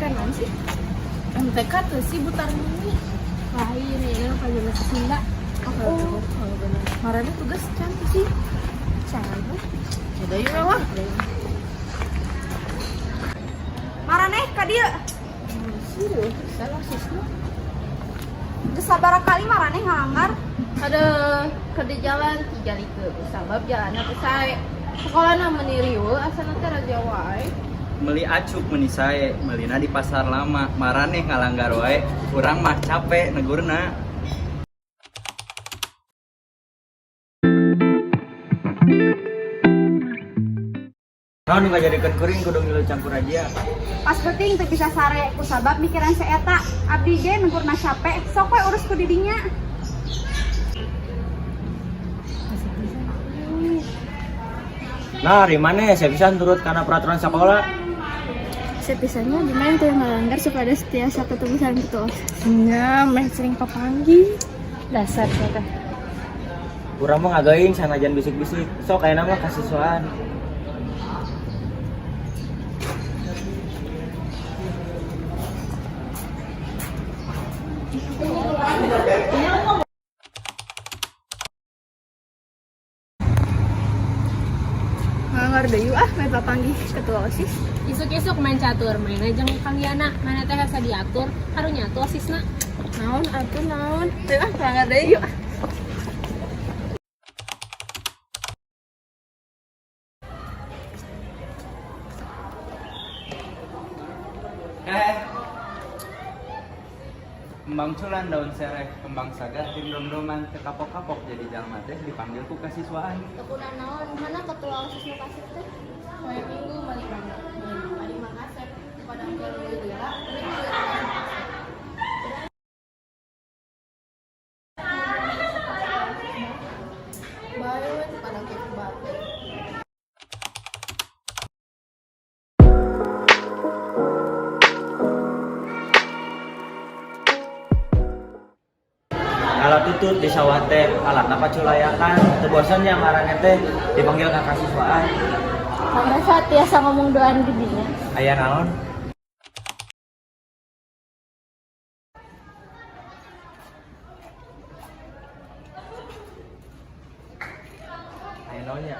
pelajaran naon sih? MTK tuh sih Bu Tarmini. Lain ya, pelajaran bahasa Sunda. Oh, bener. Marana tugas cantik sih. Cantik. Yaudah yuk lah. Maraneh ka dieu. Salah sisna. Geus sabaraha kali maraneh ngalanggar? Ada ke di jalan tiga like sabab jalanna teu sae. Sekolahna meuni riweuh asana teh raja wae. Meli acuk meuni sae, meulina di pasar lama, maraneh ngalanggar wae, urang mah capek negurna. Naon nu ngajadikeun kuring kudu ngilu campur aja. Pas penting teu bisa sare ku sabab mikiran si eta. Abdi ge negurna capek, sok we urus ku didinya. Nah, ari maneh saya bisa nurut karena peraturan sekolah. Sepisahnya gimana tuh yang ngelanggar supaya setiasa ketemu sareng ketua OSIS. Nya meh sering papanggih. Dasar teh. Urang mah ngagaing sanajan bisik-bisik. Sok ayeuna mah kasiswaan. Ngalanggar deui ah meh papanggih ketua OSIS. Isuk-isuk main catur, main aja Kang Yana, mana teh hese diatur, karunya tuh osisna. Naon atuh naon. Teu ah langgar deui yuk. Eh. Kembang culan daun sereh, kembang saga tim dom-doman, teu kapok-kapok jadi jalma teh dipanggil ku kasiswaan. Tekuna naon, mana ketua OSIS nu kasih teh? Poe Minggu balik mana? Balik Mang Asep, padang ke leuwih geura, kuring leuwih Mang Asep. Bae we teu padang ke batu. Alat tutut di sawah teh, alatna paculayakan, teu bosan nya maraneh teh dipanggil ka kasiswaan. Kang Reva tiasa ngomong doan di dinya. Aya naon? Aya naon nya?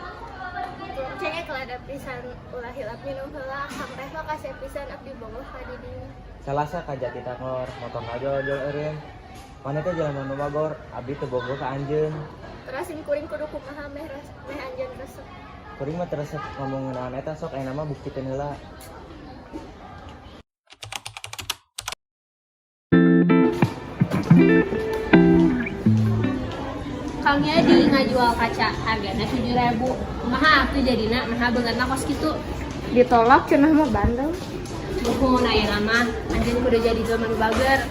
Cengek lada pisan ulah hilap minum heula. Kang Reva kasih pisan abdi bogoh ka didinya. Salasa ka Jati Tangor, motor ngajol-jol eureun. Maneh teh jelema nu bagor, abdi teu bogoh ka anjeun. Terasin kuring kudu kumaha meh meh anjeun resep. Kuring mah teu resep ngomong ngeunaan eta, sok ayeuna mah buktikeun heula. Kang Yadi ngajual kaca, hargana 7.000. Kumaha atuh jadina, naha beungeutna kos kitu. Ditolak cenah mah bandel. Muhun ayeuna mah, anjeun kudu jadi jelema nu bager.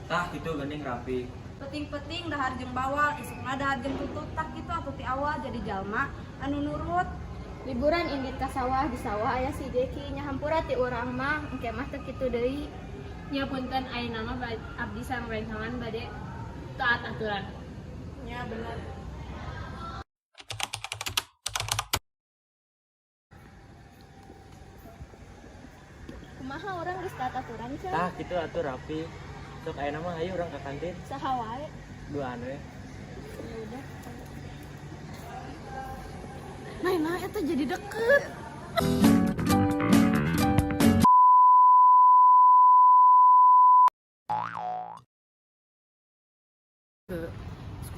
Tah kitu geuning rapi. Penting-penting dahar jeung bawal, isukna dahar jeung tutut, tah kitu atuh ti awal jadi jalma anu nurut. Liburan indit ka sawah, di sawah aya si Jeki, nya hampura ti urang mah, engke mah teu kitu deui. Nya punten ayeuna mah abdi sareng rencangan bade taat aturan. Nya bener. Kumaha urang geus taat aturan ceu? Tah kitu atuh rapi. Sok ayeuna mah hayu urang ka kantin. Saha wae. Duaan we. Ya udah. Nah, eta jadi deket.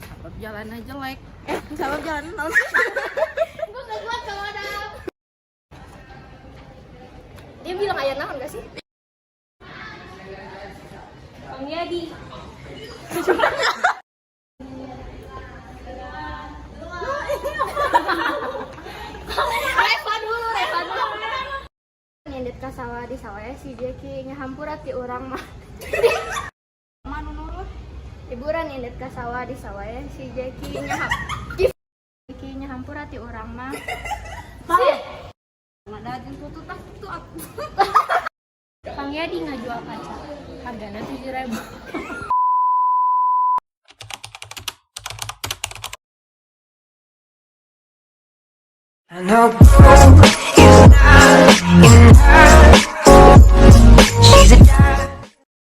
Sabab jalannya jelek. Eh, sabab jalannya naon sih? Gua gak kuat kalau ada. Dia bilang aya naon gak sih? Kang Yadi. Reva dulu, Reva dulu. Nyindit ka sawah, di sawah aya si Jeki, nya hampura ti urang mah. Anu nurut. Liburan indit ka sawah, di sawah aya si Jeki, Jeki nya hampura ti urang mah. Dahar jeung tutut, tah kitu atuh. Kang Yadi ngajual kaca, hargana 7.000. I know is not